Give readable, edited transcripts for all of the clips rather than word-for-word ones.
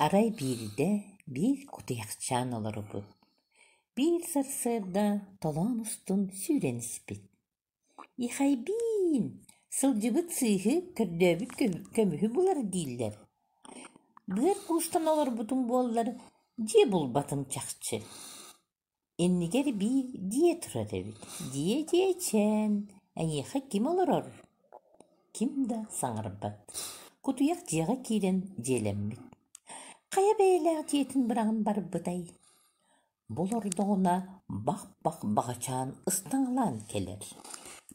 Арай биирдэ биир кутуйахчаан олорбут, биир сарсыарда толоон устун сүүрэн испит: «Ихэйбиин, сылдьыбыт сыыһы, көрдөөбүт көмүһү булар дииллэр. Быар куустан олорбутум буоллар, дьиэ булбатым чахчы Иннигэр биир дьиэ турар эбит, дьиэ дьиэчээн, эйиэхэ ким олорор?» Ким да саҥарбат, кутуйах дьиэҕэ киирэн дьиэлэммит. Хайа бэйэлээх дьиэтин быраҕан барбытай? Бу олордоҕуна бах-бах баҕачаан ыстаҥалаан кэлэр.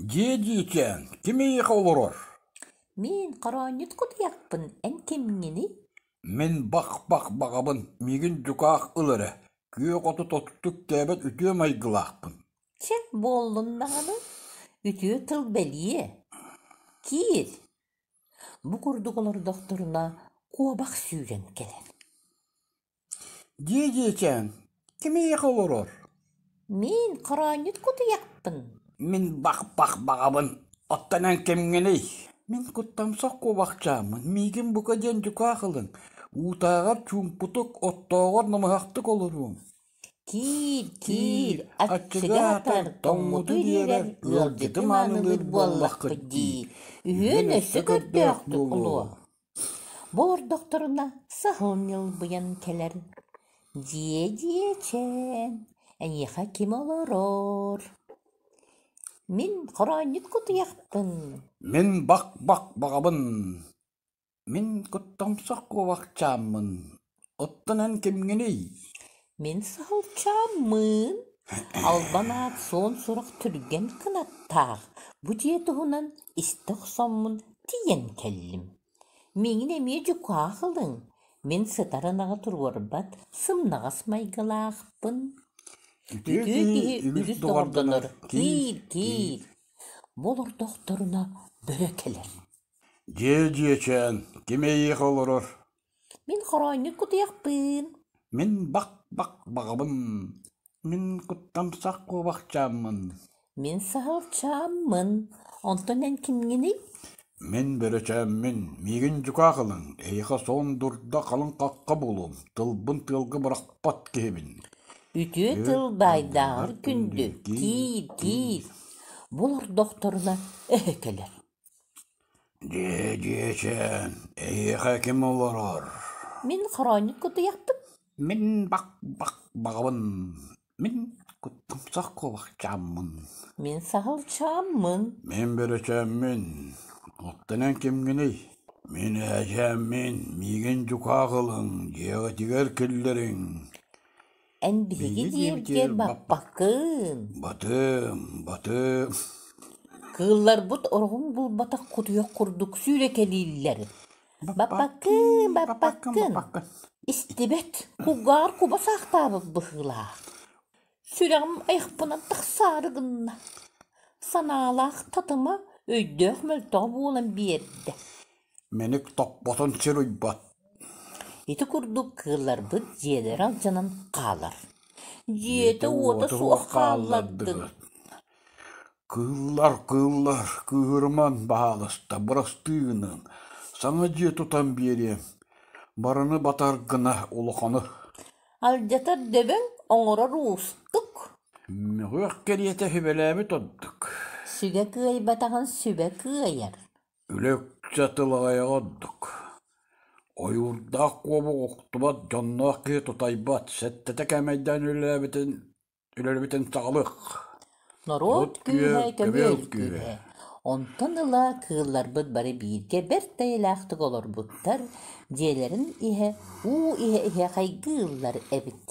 Дьиэ дьиэчээн, ким эйиэхэ олорор? Мин хороонньут кутуйахпын, эн кимҥиний? Мин бах-бах баҕабын, миигин дьукаах ыл эрэ, күөх оту тотуттук тээбэт үтүө майгылаахпын Чэ, буоллун даҕаны, үтүө тыл бэлиэ. Киир. Бу курдук олордохторуна куобах сүүрэн кэлэр. Дьиэ дьиэчээн, ким эйиэхэ олорор? Мин хороонньут кутуйахпын. Мин бах-бах баҕабын, оттон эн кимҥиний? Мин куттамсах куобахчааммын, миигин бука диэн дьукаах ылыҥ, уутааҕар чуумпутук, оттооҕор намыһахтык олоруом. Киир, киир, аччыга аһатар, тоҥмуту ириэрэр, ыалдьыты маанылыыр буоллаххыт дии, үһүөн өссө көрдөөх буолуо Бу олордохторуна саһыл ньылбыйан кэлэр: «Дьиэ дьиэчээн, эйиэхэ ким олорор?» «Мин хороонньут кутуйахпын» Мин бах-бах баҕабын, мин куттамсах куобахчааммын, оттон эн кимҥиний? «Мин саһылчааммын, албан аат суон сурах түргэн кынаттаах, бу дьиэ туһунан истэ охсоммун тиийэн кэллим. Миигин эмиэ дьукаах ылыҥ, мин сытар ынаҕы туруорбат сымнаҕас майгылаахпын. Үтүө Үтүө киһи киһи үгүс үгүс доҕордонор, доҕордонор, киир, киир, киир. киир. Бу олордохторуна бөрө кэлэр. Дьиэ дьиэчээн, ким эйиэхэ олорор? Мин хороонньут кутуйахпын. Мин бах-бах баҕабын, мин куттамсах куобахчааммын. Мин саһылчааммын, онтон эн кимҥиний? Мин бөрөчөөммүн, миигин дьукаах ылыҥ, эйиэхэ суон дурда халыҥ хахха буолуом, тылбын тыалга бырахпат киһибин. Үтүө тыл баайдааҕар күндү, киир, киир. Бу олордохторуна эһэ кэлэр. Дьиэ дьиэчээн, эйиэхэ ким олорор? Мин хороонньут кутуйахпын. Мин бах-бах баҕабын, мин куттамсах куобахчааммын. Мин саһылчааммын. Мин бөрөчөөммүн, оттон эн кимҥиний? Мин ээдьээммин, миигин дьукаах ылыҥ, дьиэҕитигэр киллэриҥ. Эн биһиги диэбитигэр баппаккын. Батым, батым. Кыылларбыт ороҕун булбатах кутуйах курдук сүүрэкэлииллэр. Баппаккын, баппаккын. Истибэт, кулгааҕар куба саахтаабыт быһыылаах. Сүрэҕим айахпынан тахсаары гынна. Санаалаах татыма өйдөөх мөлтөҕө буолан биэрдэ. Мэник топпотун сир уйбат. Ити курдук кыылларбыт дьиэлэрэ алдьанан хаалар. Дьиэтэ-уота суох хааллардыгыт. Кыыллар, кыыллар, кыыһырымаҥ, баһаалыста, бырастыы гыныҥ, саҥа дьиэ тутан биэриэм, барыны батар гына улаханы. Алдьатар дөбөҥ, оҥорор уустук. Мөҕүөх кэриэтэ сүбэлээбит ордук. Сүгэ кыайбатаҕын сүбэ кыайар. Үлэ үксэ тыл аҕыйаҕа ордук. Ойуурдаах куобах охтубат, дьонноох киһи тутайбат, сэттэтэ кээмэйдээн үлэлээбитин үлэлэбитин саҕалыах. Норуот күүһэ, көмүөл күүһэ. Онтон ыла кыылларбыт бары бииргэ бэрт эйэлээхтик олорбуттар, дьиэлэрин иһэ уу иһэ-иһэ хайгыыллар эбит.